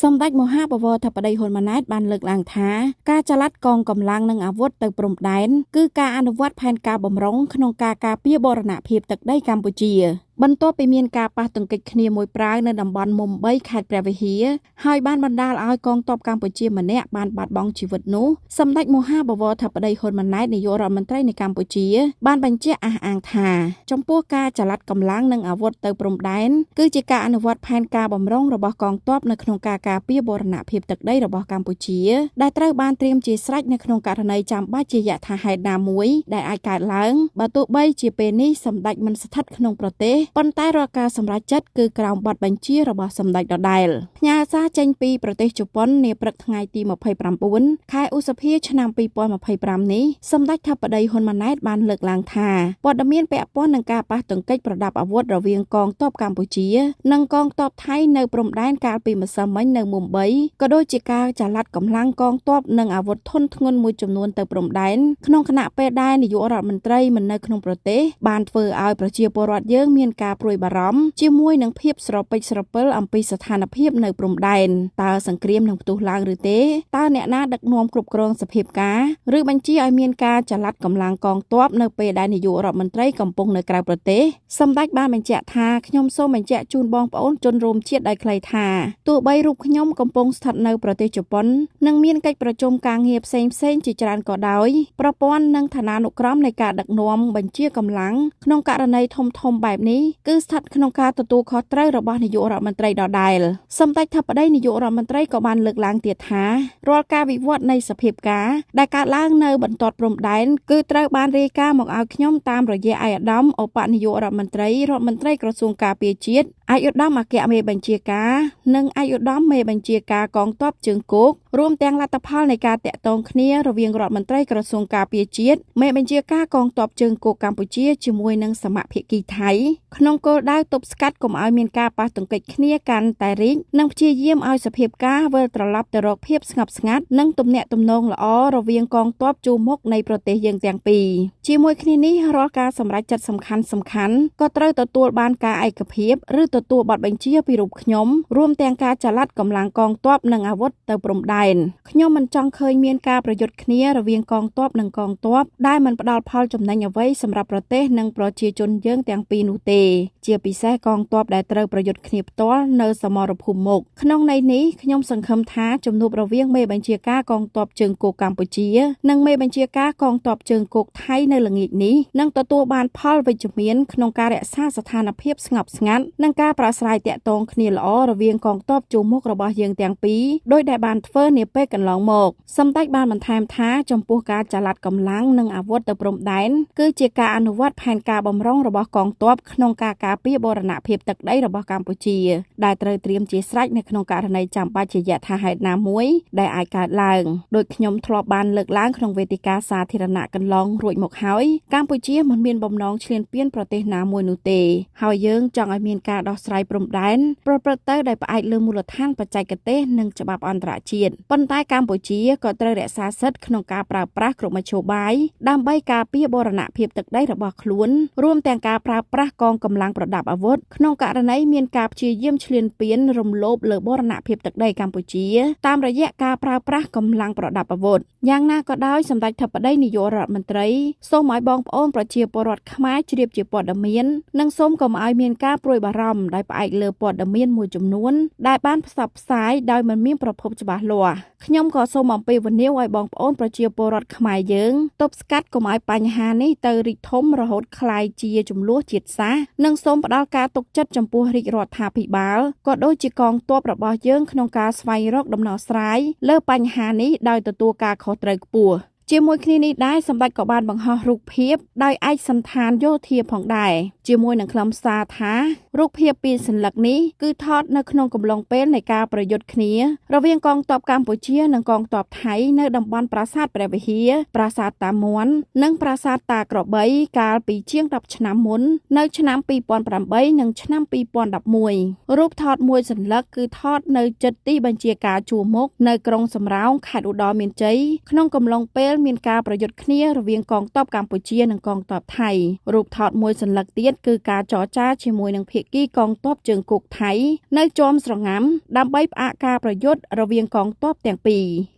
សម្ដេចមហាបវរធិបតីហ៊ុនម៉ាណែតបានលើកឡើងថាការចល័តកងកម្លាំងនិងអាវុធទៅព្រំដែនគឺការអនុវត្តផែនការបម្រុងក្នុងការការពារបូរណភាពទឹកដីកម្ពុជាបន្ទាប់ពីមានការប៉ះទង្គិចគ្នាមួយប្រាវនៅតំបន់មុំ3ខេត្តព្រះវិហារហើយបានបណ្ដាលឲ្យកងទ័ពកម្ពុជាម្នាក់បានបាត់បង់ជីវិតនោះសម្ដេចមហាបវរធិបតីហ៊ុនម៉ាណែតនាយករដ្ឋមន្ត្រីនៃកម្ពុជាបានបញ្ជាក់អះអាងថាចំពោះការចល័តកម្លាំងនិងអាវុធទៅព្រំដែនគឺជាការអនុវត្តផែនការបម្រុងរបស់កងទ័ពនៅក្នុងការការពារបូរណភាពទឹកដីរបស់កម្ពុជាដែលត្រូវបានត្រៀមជាស្រេចនៅក្នុងករណីចាំបាច់ជាយថាហេតុណាមួយដែលអាចកើតឡើងបើទោះបីជាពេលនេះសម្ដេចមិនស្ថិតក្នុងប្រទេសប៉ុន្តែរាល់ការសម្រេចចិត្តគឺក្រោមបទបញ្ជារបស់សម្ដេចដដែលផ្ញើសារចេញពីប្រទេសជប៉ុននាព្រឹកថ្ងៃទី29ខែឧសភាឆ្នាំ2025នេះសម្ដេចធិបតីហ៊ុនម៉ាណែតបានលើកឡើងថាព័ត៌មានពាក់ព័ន្ធនឹងការប៉ះទង្គិចប្រដាប់អាវុធរវាងកងទ័ពកម្ពុជានិងកងទ័ពថៃនៅព្រំដែនកាលពីម្សិលមិញនៅមុំ3ក៏ដូចជាការចល័តកម្លាំងកងទ័ពនិងអាវុធធុនធ្ងន់មួយចំនួនទៅព្រំដែនក្នុងខណៈពេលដែលនាយករដ្ឋមន្ត្រីមិននៅក្នុងប្រទេសបានធ្វើឲ្យប្រជាពលរដ្ឋយើងមានការព្រួយបារម្ភជាមួយនឹងភាពស្រពេចស្រពិលអំពីស្ថានភាពនៅព្រំដែនតើសង្គ្រាមនឹងផ្ទុះឡើងឬទេតើអ្នកណាដឹកនាំគ្រប់គ្រងសភាពការឬបញ្ជាឲ្យមានការចល័តកម្លាំងកងទ័ពនៅពេលដែលនាយករដ្ឋមន្ត្រីកំពុងនៅក្រៅប្រទេសសម្ដេចបានបញ្ជាក់ថាខ្ញុំសូមបញ្ជាក់ជូនបងប្អូនជនរួមជាតិដោយខ្លីថាទោះបីរូបខ្ញុំកំពុងស្ថិតនៅប្រទេសជប៉ុននិងមានកិច្ចប្រជុំការងារផ្សេងៗជាច្រើនក៏ដោយប្រព័ន្ធនិងឋានានុក្រមនៃការដឹកនាំបញ្ជាកម្លាំងក្នុងករណីធំៗបែបនេះគឺស្ថិតក្នុងការទទួលខុសត្រូវរបស់នាយករដ្ឋមន្ត្រីដដែលសម្ដេចធិបតីនាយករដ្ឋមន្ត្រីក៏បានលើកឡើងទៀតថារាល់ការវិវត្តនៃសភាពការដែលកើតឡើងនៅបន្ទាត់ព្រំដែនគឺត្រូវបានរាយការណ៍មកឲ្យខ្ញុំតាមរយៈឯកឧត្តមឧបនាយករដ្ឋមន្ត្រីរដ្ឋមន្ត្រីក្រសួងការពារជាតិឯកឧត្តមអគ្គមេបញ្ជាការនិងឯកឧត្តមមេបញ្ជាការកងទ័ពជើងគោករួមទាំងលទ្ធផលនៃការតាក់ទងគ្នារវាងរដ្ឋមន្ត្រីក្រសួងការពារជាតិមេបញ្ជាការកងទ័ពជើងគោកកម្ពុជាជាមួយនឹងសមភាគីថៃក្នុងគោលដៅទប់ស្កាត់កុំឲ្យមានការប៉ះទង្គិចគ្នាកាន់តែរីកនិងព្យាយាមឲ្យសភាពការវិលត្រឡប់ទៅរកភាពស្ងប់ស្ងាត់និងទំនាក់ទំនងល្អរវាងកងទ័ពជួរមុខនៃប្រទេសយើងទាំងពីរជាមួយគ្នានេះរាល់ការសម្រេចចិត្តសំខាន់ៗក៏ត្រូវទទួលបានការឯកភាពឬទទួលបទបញ្ជាពីរូបខ្ញុំរួមទាំងការចល័តកម្លាំងកងទ័ពនិងអាវុធទៅព្រំដែនខ្ញុំមិនចង់ឃើញមានការប្រយុទ្ធគ្នារវាងកងទ័ពនិងកងទ័ពដែលមិនផ្ដល់ផលចំណេញអ្វីសម្រាប់ប្រទេសនិងប្រជាជនយើងទាំងពីរនោះទេជាពិសេសកងទ័ពដែលត្រូវប្រយុទ្ធគ្នាផ្ទាល់នៅសមរភូមិមុខក្នុងន័យនេះខ្ញុំសង្ឃឹមថាជំនួបរវាងមេបញ្ជាការកងទ័ពជើងគោកកម្ពុជានិងមេបញ្ជាការកងទ័ពជើងគោកថៃនៅល្ងាចនេះនឹងទទួលបានផលវិជ្ជមានក្នុងការរក្សាស្ថានភាពស្ងប់ស្ងាត់និងការប្រាស្រ័យទាក់ទងគ្នាល្អរវាងកងទ័ពជួរមុខរបស់យើងទាំងពីរដោយដែលបានធ្វើនាពេលកន្លងមកសម្ដេចបានបន្ថែមថាចំពោះការចល័តកម្លាំងនិងអាវុធទៅព្រំដែនគឺជាការអនុវត្តផែនការបម្រុងរបស់កងទ័ពក្នុងការការពារបូរណភាពទឹកដីរបស់កម្ពុជាដែលត្រូវត្រៀមជាស្រេចនៅក្នុងករណីចាំបាច់ជាយថាហេតុណាមួយដែលអាចកើតឡើងដោយខ្ញុំធ្លាប់បានលើកឡើងក្នុងវេទិកាសាធារណៈកន្លងរួចមកហើយកម្ពុជាមិនមានបំណងឈ្លានពានប្រទេសណាមួយនោះទេហើយយើងចង់ឲ្យមានការដោះស្រាយព្រំដែនប្រព្រឹត្តទៅដោយផ្អែកលើមូលដ្ឋានបច្ចេកទេសនិងច្បាប់អន្តរជាតិប៉ុន្តែកម្ពុជាក៏ត្រូវរក្សាសិទ្ធិក្នុងការប្រើប្រាស់គ្រប់មធ្យោបាយដើម្បីការពារបូរណភាពទឹកដីរបស់ខ្លួនរួមទាំងការប្រើប្រាស់កងកម្លាំងប្រដាប់អាវុធក្នុងករណីមានការព្យាយាមឈ្លានពានរំលោភលើបូរណភាពទឹកដីកម្ពុជាតាមរយៈការប្រើប្រាស់កម្លាំងប្រដាប់អាវុធយ៉ាងណាក៏ដោយសម្ដេចធិបតីនាយករដ្ឋមន្ត្រីសូមឲ្យបងប្អូនប្រជាពលរដ្ឋខ្មែរជ្រាបជាព័ត៌មាននិងសូមកុំឲ្យមានការព្រួយបារម្ភដោយផ្អែកលើព័ត៌មានមួយចំនួនដែលបានផ្សព្វផ្សាយដោយមិនមានប្រភពច្បាស់លាស់ខ្ញុំក៏សូមអំពាវនាវឲ្យបងប្អូនប្រជាពលរដ្ឋខ្មែរយើងទប់ស្កាត់កុំឲ្យបញ្ហានេះទៅរីកធំរហូតក្លាយជាជម្លោះជាតិសាសន៍និងសូមផ្ដល់ការទុកចិត្តចំពោះរាជរដ្ឋាភិបាលក៏ដូចជាកងទ័ពរបស់យើងក្នុងការស្វែងរកដំណោះស្រាយលើបញ្ហានេះដោយទទួលការខុសត្រូវខ្ពស់ជាមួយគ្នានេះដែរសម្ដេចក៏បានបង្ហោះរូបភាពដោយឯកសណ្ឋានយោធាផងដែរជាមួយនឹងខ្លឹមសារថារូបភាពពីសន្លឹកនេះគឺថតនៅក្នុងកំឡុងពេលនៃការប្រយុទ្ធគ្នារវាងកងទ័ពកម្ពុជានិងកងទ័ពថៃនៅតំបន់ប្រាសាទព្រះវិហារប្រាសាទតាមាន់និងប្រាសាទតាក្របីកាលពីជាង10ឆ្នាំមុននៅឆ្នាំ2008និងឆ្នាំ2011រូបថតមួយសន្លឹកគឺថតនៅជិតទីបញ្ជាការជួរមុខនៅក្រុងសំរោងខេត្តឧត្តរមានជ័យក្នុងកំឡុងពេល មានការប្រយុទ្ធគ្នារវាងកងទ័ពកម្ពុជានិងកងទ័ពថៃរូបថតមួយសន្លឹកទៀតគឺការចរចាជាមួយនឹងភាគីកងទ័ពជើងគោកថៃនៅជាំស្រងាំដើម្បីផ្អាកការប្រយុទ្ធរវាងកងទ័ពទាំងពីរ។